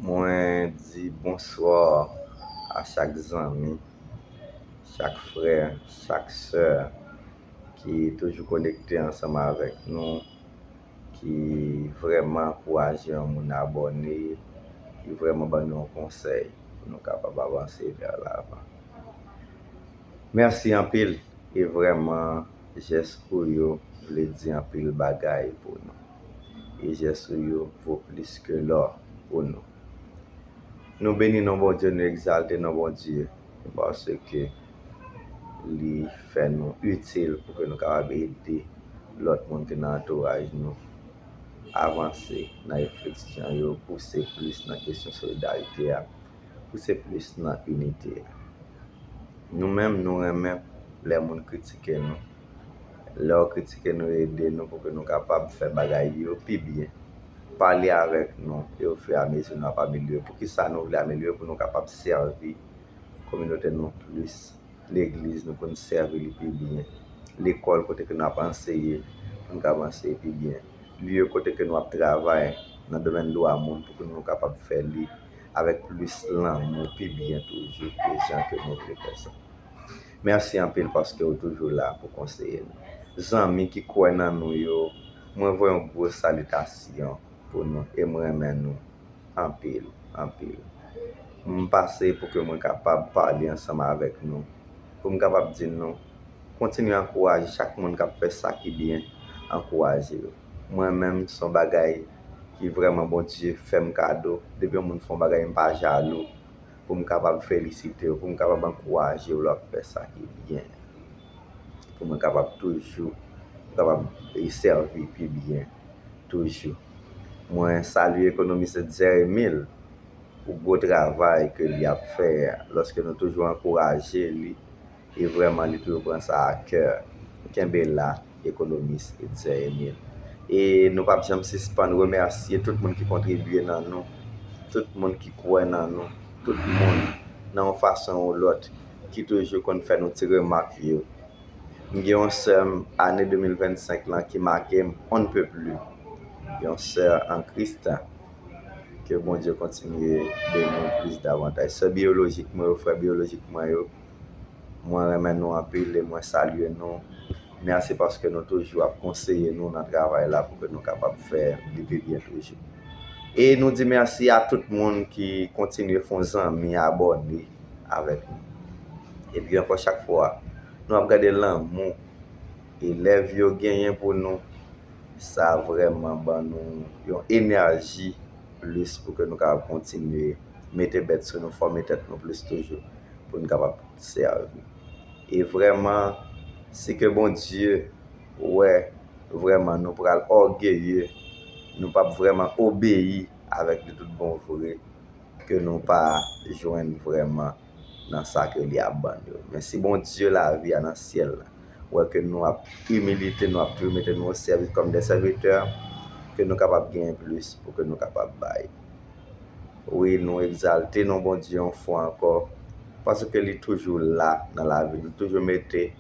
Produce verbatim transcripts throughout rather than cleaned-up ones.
Mwen di bonswa a chak zanmi, chak frè, chak sè ki toujou konekte ansanm avèk nou, ki vrèman ankouraje yon moun abòne, ki vrèman ban nou yon konsèy pou nou kapab avanse vè lavan. Mèsi anpil, e vrèman jès ou yo vle di anpil bagay pou nou. E jès ou yo vo plis ke lò pou nou. Nou beni non Bondye, nou egzalte non Bondye, paske li fè nou itil pou ke nou kapab ede lòt moun ki nan antouraj nou avanse nan refleksyon yo, pouse plis nan kesyon solidarite a, pouse plis nan inite a. Nou menm, nou renmen lè moun kritike nou. Lè yo kritike nou, yo ede nou pou ke nou kapab fè bagay yo pi byen. Pale avèk nou, e ofiramezi nou ap amelyoren. Poukisa nou vle amelyoren? Pou nou kapab sèvi kominote nou plis, legliz nou pou n sèvi li pi byen, lekòl kote ke n ap anseye pou n kapab anseye pi byen, lye kote ke nou ap travay nan domèn dwa moun pou ke nou kapab fè li avèk plis lanmou, pi byen toujou ke jan ke nou vle fè sa. Mèsi anpil paske ou toujou la pou konseye nou. Zanmi ki kwè nan nou yo, mwen voye yon gwo salitasyon pou nou e mwen renmen nou anpil, anpil. M pase pou ke mwen kapab pale ansanm avèk nou, pou m kapab di nou, kontinye ankouraje chak moun k ap fè sa ki byen, ankouraje yo. Mwen menm, se yon bagay ki vrèman Bondye fè m kado. Depi yon moun fè yon bagay, m pa jalou, pou m kapab felisite yo, pou m kapab ankouraje yo lè w ap fè sa ki byen. Pou mwen kapab toujou, pou kapab sèvi pi byen toujou. Mwen salye ekonomis Etzer Emile pou gwo travay ke li ap fè a, lòske nou toujou ankouraje li, e vrèman li toujou pran sa a kè. Kenbe la, ekonomis Etzer Emile. E nou p ap janm sispann remèsye tout moun ki kontribye nan nou, tout moun ki kwè nan nou, tout moun nan yon fason ou lòt ki toujou konn fè nou ti remak yo. M gen yon sè m, ane de mil vennsenk lan ki make m on ne peut plus. Yon sè an Kris, ke Bondye kontinye beni w plis davantaj. Sè biyolojik mwen yo, frè biyolojik mwen yo, mwen renmen nou anpil e mwen salye nou. Mèsi paske nou toujou ap konseye nou nan travay la pou ke nou kapab fè li pi byen toujou. E nou di mèsi a tout moun ki kontinye fè yon zanmi abòne avèk nou. Epi ankò, chak fwa nou ap gade lanmou elèv yo genyen pou nou, sa vrèman ban nou yon enèji plis pou ke nou kapab kontinye mete bèt sou nou, fòme tèt nou plis toujou pou nou kapab sèvi. E vrèman, si ke Bondye wè vrèman nou pral ògeye, nou p ap vrèman obeyi avèk li tout bon vre, ke nou pa jwenn vrèman nan sa ke li ap ban nou yo. Men si Bondye lavi a nan syèl la wè ke nou ap imilite, nou ap toujou mete nou o sèvis kòm de sèvitè, ke nou kapab genyen plis pou ke nou kapab bay. Wi, nou egzalte non Bondye yon fwa ankò, paske li toujou la nan lavi nou, toujou mete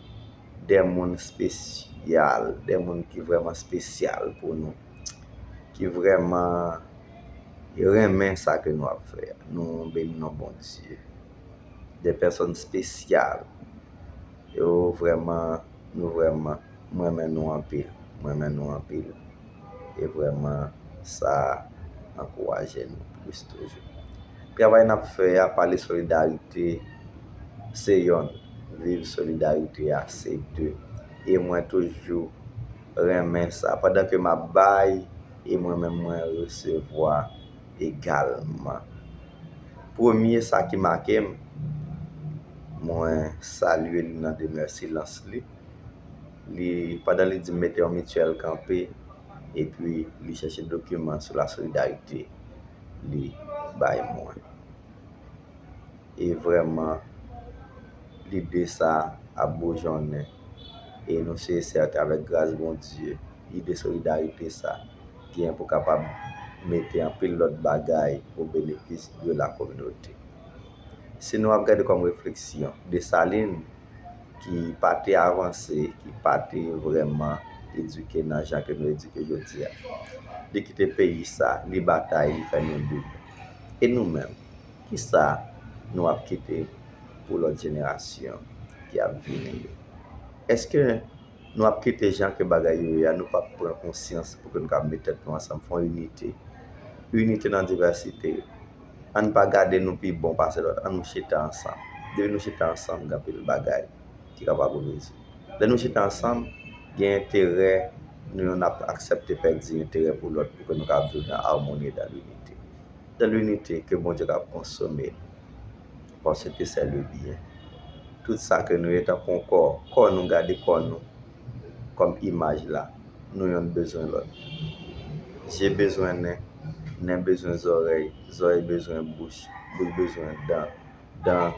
de moun espesyal, de moun ki vrèman espesyal pou nou, ki vrèman renmen sa ke nou ap fè. Nou beni non Bondye. De pèsòn espesyal. Yo vrèman, nou vrèman, mwen renmen nou anpil. Mwen renmen nou anpil. E vrèman, sa ankouraje nou plis toujou. Travay n ap fè a, pale solidarite, se yonn. Viv solidarite a, se de. E mwen toujou renmen sa. Pandan ke m ap bay, e mwen menm mwen resevwa egalman. Premye sa ki make m, mwen salye li nan demè silans li. Li, pandan li di m mete yon mityèl kanpe, epi li chèche dokiman sou la solidarite, li bay mwen. E vrèman, lide sa ap boujonnen. E nou se sèten, avèk gras Bondye, ide solidarite sa gen pou kapab mete anpil lòt bagay o benefis de la kominote. Si nou ap gade kòm refleksyon, Desalin, ki pa te avanse, ki pa te vrèman edike nan jan ke nou edike jodi a. Li kite peyi sa, li batay, li fè nou lib. E nou menm, kisa nou ap kite pou lòt jenerasyon ki ap vini yo? Èske nou ap kite jan ke bagay yo ye a, nou p ap pran konsyans pou ke nou ka met tèt nou ansanm, fè yon inite? Inite nan divèsite. Ann pa gade nou pi bon pase lòt, ann nou chita ansanm. Depi nou chita ansanm, gen anpil bagay ki kapab rezoud. Lè nou chita ansanm, gen enterè, nou youn ap aksepte pèdi enterè pou lòt pou ke nou kapab viv nan amoni e dan linite. Dan linite, ke Bondye kapab konsome nou. Paske c'est le bien. Tout sa ke nou ye tankou yon kò, kò nou, gade kò nou kòm imaj la, nou youn bezwen lòt. Zye bezwen nen, nen bezwen zòrèy, zòrèy bezwen bouch, bouch bezwen dan, dan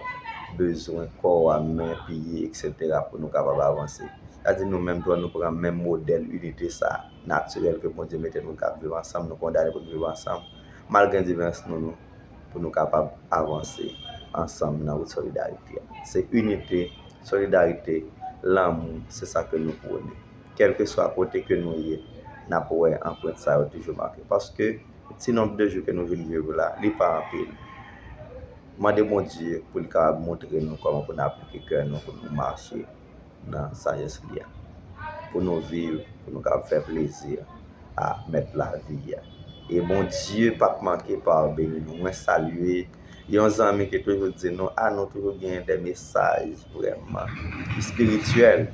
bezwen kò a, men, pye, etsetera pou nou kapab avanse. Sa di nou menm tou, nou pran menm modèl inite sa natirèl ke Bondye mete nou k ap viv ansanm, nou kondane pou nou viv ansanm. Malgre diferans nou, nou, pou nou kapab avanse ansanm nan wout solidarite a. Se inite, solidarite, lanmou, se sa ke nou pwone. Kèlkeswa kote ke nou ye, n ap wè anprent sa yo toujou make. Paske ti nonb de jou ke nou vin viv la, li pa anpil. Mande Bondye pou li kapab montre nou kòman pou n aplike kè nou, pou nou mache nan sajès li a. Pou nou viv, pou nou kapab fè plezi a mèt lavi a. E Bondye p ap manke pa beni nou. Mwen salye yon zanmi ki toujou di nou, a nou toujou gen de mesaj vrèman espirityèl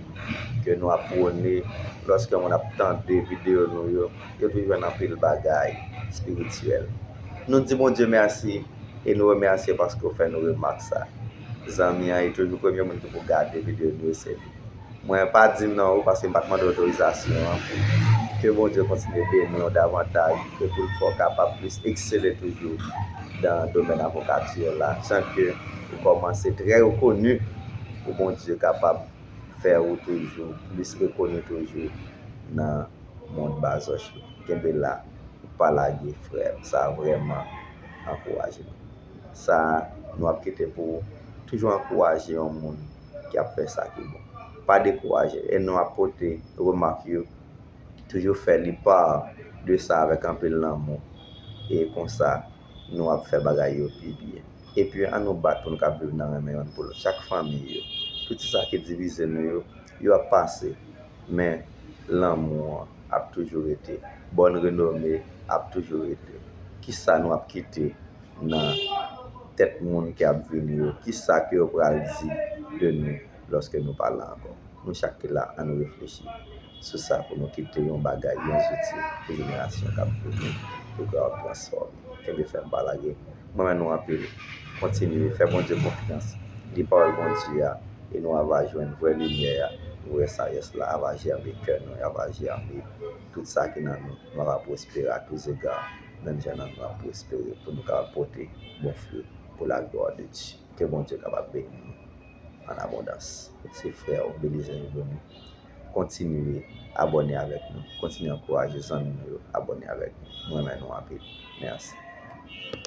ke nou ap pwone lòske moun ap tande videyo nou yo. Yo toujou jwenn anpil bagay espirityèl. Nou di Bondye mèsi e nou remèsye paske w fè nou remak sa. Zanmi an, e toujou premye moun ki pou gade videyo nou yo, se li. Mwen pa di non ou paske m pa t mande otorizasyon an. Ke Bondye kontinye beni w davantaj e pou l fè w kapab plis eksele toujou dan domèn avokati la. Jan ke ou kòmanse trè rekoni pou Bondye kapab fè ou toujou plis rekoni toujou nan mond bazòch yo. Kenbe la, ou pa lage, frè m. Sa vrèman ankouraje m. Sa nou ap kite pou ou. Toujou ankouraje yon moun ki ap fè sa ki bon. Pa dekouraje. E nou ap pote remak yo. Toujou fè li pa de sa avèk anpil lanmou. E konsa, nou ap fè bagay yo pi byen. Epi, ann nou bat pou nou kab viv nan renmen youn pou lòt. Chak fanmi yo, tout sa ki divize nou yo, yo ap pase. Men, lanmou an ap toujou rete. Bòn renome ap toujou rete. Kisa nou ap kite nan tèt moun ki ap vini yo? Kisa ke yo pral di de nou lòske nou pa la ankò? Nou chak ki la, ann nou reflechi sou sa pou nou kite yon bagay, yon zouti pou jenerasyon k ap vini, pou kapab transfòme. Kenbe fèm, pa lage. Mwen renmen nou anpil. Kontinye fè Bondye konfyans. Li pawòl Bondye a, e nou ava jwenn vrè limyè a, vrè sajès la, ava jème kè nou, ava jème tout sa ki nan nou. Nou ava pwospere a tou zega, menm jan nan nou ap pwospere, pou nou kapab pote bon fwi pou laglwa de Dye. Ke Bondye kapab beni nou an abondans. Se frè w, Belize Joveni. Kontinye abòne avèk nou. Kontinye ankouraje zanmi nou yo abòne avèk nou. Mwen renmen nou anpil. Mèsi.